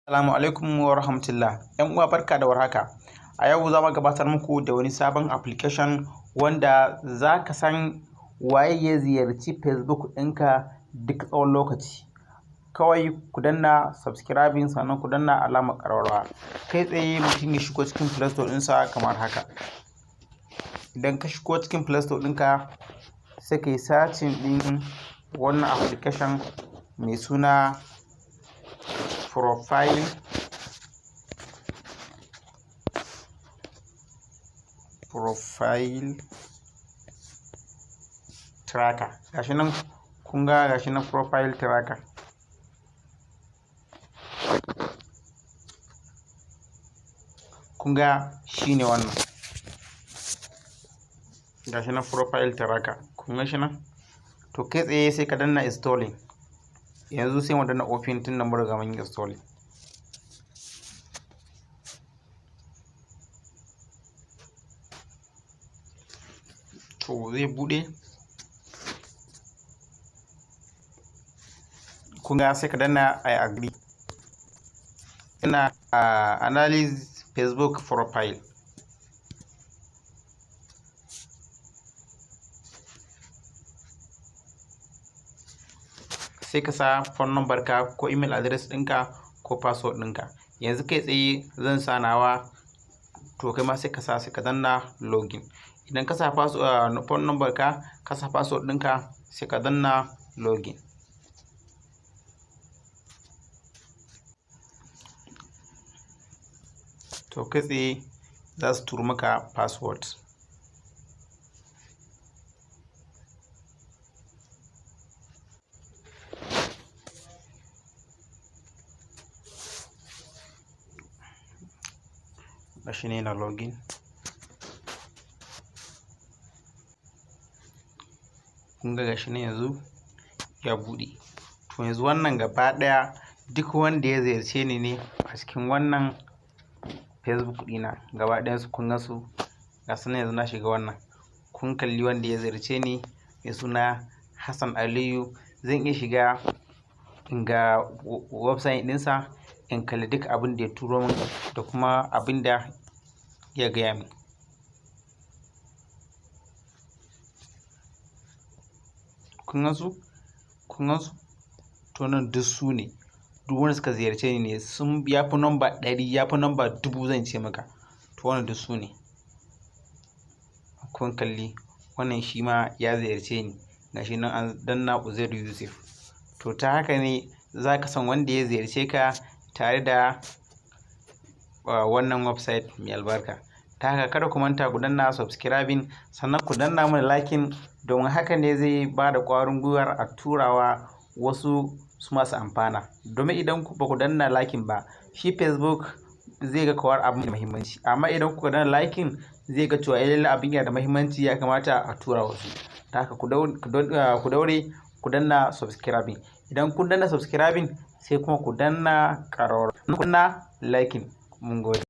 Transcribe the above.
Assalamu alaikum wa rahmatullah. ‘Yan uwa, barka da warhaka. A yau za mu gabatar muku da wani sabon application wanda za ka san waye ya ziyarci Facebook ɗinka duk tsawon lokaci. Kawai ku danna subscribing, sannan ku danna alamar ƙararrawa. Kai tsaye mutum ya shigo cikin Play Store ɗinsa kamar haka. Idan ka shigo cikin Play Store ɗinka, sai ka yi searching ɗin wannan application mai suna Profile Tracker. Gashi nan, kun ga, gashi nan, Profile Tracker. Kun ga, shine wannan. Gashi nan, Profile Tracker. Kun ga shi nan? To, kai tsaye sai ka danna installing. Yanzu sai mu danna open, tun da mun riga mun yi installing. To, zai buɗe. Kun ga, sai ka danna "I agree". Ina analyze Facebook profile. Sai ka sa phone number ka ko email address ɗinka ko password ɗinka. Yanzu kai tsaye zan sa nawa, to kai ma sai ka sa, sai ka danna login. Idan ka sa phone number ka, ka sa password ɗinka, sai ka danna login. To, kai tsaye za su turo maka password. Gashi ne na login. Kun ga, gashi nan yanzu ya buɗe. To, yanzu wannan gaba ɗaya duk wanda ya ziyarce ni ne a cikin wannan Facebook ɗina gaba ɗayansu, kun gan su, ga su nan. Yanzu na shiga wannan, kun kalli wanda ya ziyarce ni mai suna Hassan Aliyu. Zan iya shiga in ga website ɗinsa, in kalli duk abin da ya turo min da kuma abin da ya gaya min. Kun gan su? Kun gan su? To, nan duk su ne, duk wanda suka ziyarce ni ne. Sun ya fi namba 100, ya fi namba 1000, zan ce maka. To, wannan duk su ne. Kun kalli wannan, shi ma ya ziyarce ni, gashi nan an danna Uzairu Yusuf. To, ta haka ne za ka san wanda ya ziyarce ka tare da wannan website mai albarka. Ta haka, kada ku manta ku danna subscribing, sannan ku danna mana liking, domin haka ne zai ba da ƙwarin gwiwar a turawa wasu su masu amfana. Domin idan ba ku danna liking ba, shi Facebook zai ga kawar abu mai muhimmanci, amma idan kuka danna liking, zai ga cewa lallai abin yana da muhimmanci, ya kamata a tura wasu. Ta haka, ku daure ku danna subscribing. Idan kun danna subscribing, sai kuma ku danna ƙararrawa, ku danna liking. Mun gode.